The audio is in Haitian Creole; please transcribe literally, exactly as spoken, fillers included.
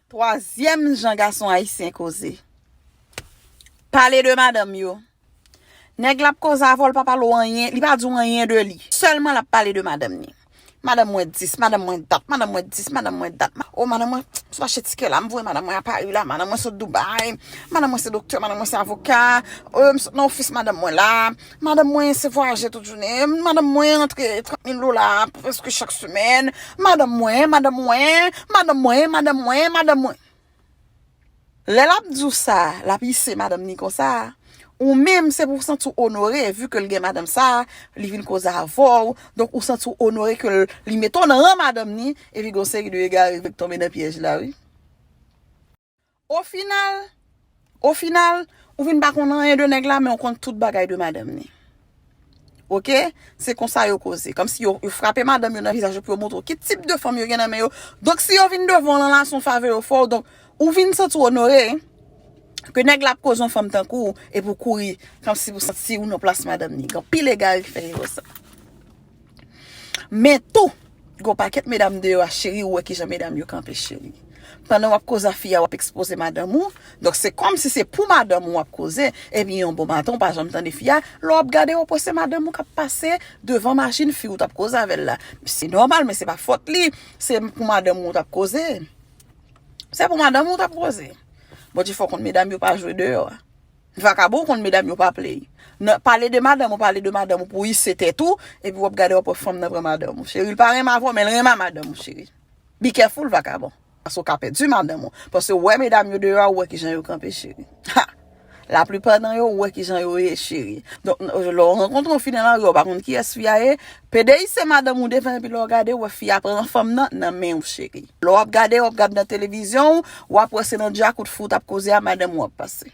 Twazyèm jan gason ayisyen koze. Pale de madanm yo. Nèg la ap koze avè w, li pa pale w anyen, li pa di w anyen de li. Sèlman l ap pale de madanm ni. Madanm mwen dis, madanm mwen dat, madanm mwen dis, madanm mwen dat. O, madanm mwen sot achte tikè la, m voye madanm mwen a Pari la, madanm mwen sot Dubai, madanm mwen se doktè, madanm mwen se avoka, e, m sot nan ofis madanm mwen la, madanm mwen se vwayaje tout jounen, madanm mwen rantre trant mil dola prèske chak semèn, madanm mwen, madanm mwen, madanm mwen, madanm mwen, madanm mwen. Lè l ap di w sa, l ap ise madanm ni konsa, ou menm se pou w santi w onore, vi ke l gen madanm sa, li vin koze avè w, donk ou santi w onore ke l, li mete w nan ran madanm ni, epi gen yon seri de egare ki tonbe nan pyèj la, wi. Ofinal, ofinal, ou vin pa konn anyen de nèg la, men ou konn tout bagay de madanm ni. Oke? Se konsa yo koze. Kòmsi yo, yo frape madanm yo nan vizaj yo pou yo montre w ki tip de fanm yo gen nan men yo. Donk, si yo vin devan w lan la, se yon favè yo fè w. Donk, ou vin santi w onore ke nèg la ap koze yon fanm tankou w, epi w kouri, kòmsi pou santi w nan plas madanm ni. Gen anpil egare ki fè yo sa. Men tou, gen yon pakèt medam deyò a, cheri, ou wè kijan medam yo kanpe, cheri. Pandan w ap koze a fi a, w ap ekspoze madanm ou. Donk, se kòmsi se pou madanm ou w ap koze, epi yon bon maten, ou pa janm tande fi a. Lè w ap gade, w ap wè se madanm ou k ap pase devan machin fi ou t ap koze avè l la. Se nòmal, men se pa fòt li. Se pou madanm ou w t ap koze. Se pou madanm ou w t ap koze. Bondye fè w konn medam yo pa jwe deyò a. Vakabon, ou konn medam yo pa play. Nan, pale de madanm ou, pale de madanm ou pou ise tèt ou, epi w ap gade, w ap wè fanm nan pran madanm ou. Cheri, l pa renmen avè w, men l renmen madanm ou, cheri. Be careful, vakabon. Paske w ka pèdi madanm ou. Paske w wè medam yo deyò a, ou wè kijan yo kanpe, cheri. Ha! Laplipa nan yo, ou wè kijan yo ye, cheri. Donk, lè w rankontre yon fi nan lari, ou pa konn kiyès fi a ye, pede ise madanm ou devan, epi lè w gade, ou wè fi a pran fanm nan, nan men w, cheri. Lè w ap gade, w ap gade nan televizyon, w ap wè se nan djakout fi w t ap koze a, madanm ou ap pase.